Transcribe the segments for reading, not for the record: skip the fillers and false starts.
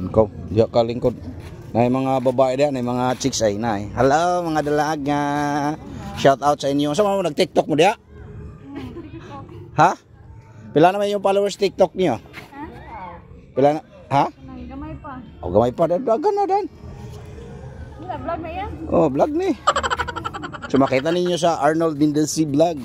Ikaw, diya ka lingkod. Na mga babae diya, na mga chicks ay na. Hello mga dalaga. Shout out sa inyo. Sa mga nag-TikTok mo diya? Ha? Pila naman yung followers TikTok niyo? Pila na? Ha? Gamay pa. O gamay pa dagan na dan. Wala, vlog na yan. Oh, vlog ni. So makita ninyo sa Arnold Mendelsi vlog.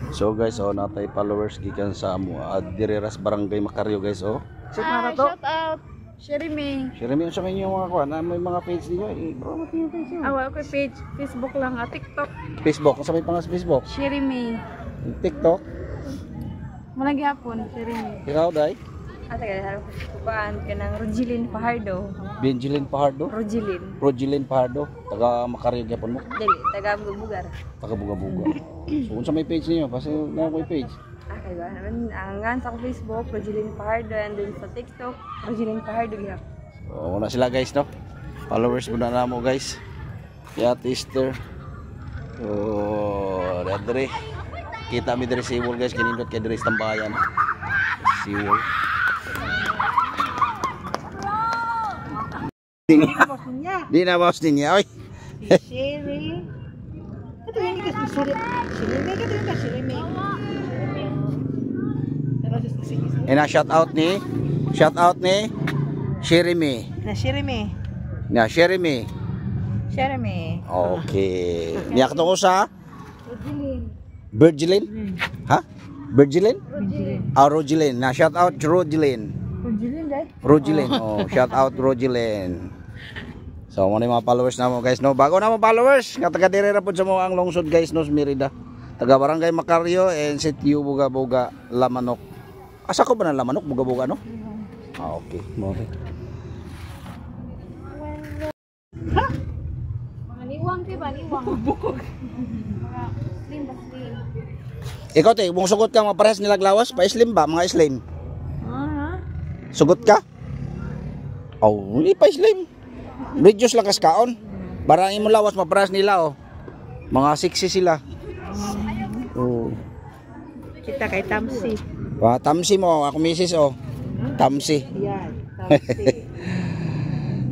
So guys, oh, natay followers gikan sa amo Diriras Barangay Macario guys, oh. Ah, shout out. Sherry May. Share mo sa inyo mga kuan, na may mga page niyo, i-promote niyo page niyo. Ah, wala ko page. Facebook lang. Ah, TikTok. Facebook, unsa may pangalan sa Facebook? Sherry May. TikTok. Muna gihapon, Sherry May. Ikaw dai? Ah, taga harap ko kuan kanang Rogeline Fajardo. Benjilin Fajardo, Rogeline. Rogeline Fajardo, taga Macario gyapon mo, Dili, taga Bugar. Taga Buga-Buga. So unsa may page niyo? Kasi na ko page. Ah, kay ba? Naman ang ngan sa akong Facebook, Rogeline Fajardo, and then sa TikTok, Rogeline Fajardo gihapon. So, muna sila guys, no? Followers muna na mo guys. Ya, Esther. Oh, dere. Kita mi dere seawall guys, kinindot kay dere sa tambayan. Seawall. Di na boss niya, oy. Sherry. Ito yung ikas ni Sherry. Sherry May, ito yung Sherry May. Pero sige. Ina shout out ni Sherry May. Na Sherry May. Na Sherry May. Sherry May. Okay. Niya ko sa Virgilin. Ha? Virgilin? Ah, Rogeline. Na shout out Rogeline. Rogeline dai. Rogeline. Oh, shout out Rogeline. So, mo yung mga followers na mo guys, no. Bago na mo followers, nga taga dire ra pud sa mo ang lungsod guys, no, sa Merida. Taga Barangay Macario and Sitio Buga-Buga, Lamanok. Asa ko ba na Lamanok, Buga-Buga, no? Ah, okay. Mo rin. Mga niwang ti ba niwang? Bukog. Mga slim ba slim. Ikaw te, kung sugot ka mga parehas nilaglawas, pa slim ba mga slim? Ah. Sugot ka? Oh, hindi pa slim. Reduce lang kas kaon. Para imong lawas maparehas nila oh. Mga sexy sila. Oh. Kita kay Tamsi. Wa tamsi mo ako misis oh. Tamsi. Yan, Tamsi.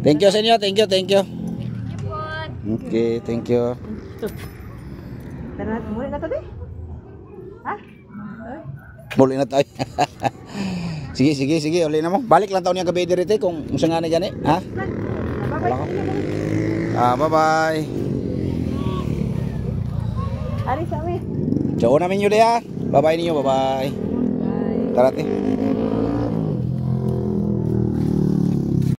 Thank you sa inyo, thank you, thank you. Okay, thank you. Tara, muli na to di. Ha? Muli na tayo. Sige, sige, sige, uli na mo. Balik lang taon niya gabi diri te kung unsa nga ni gani, ha? Bye-bye. Wala ko. Ah, bye-bye. Ari sa amin. So, una ninyo diha. Bye-bye ninyo, bye-bye. Tara te.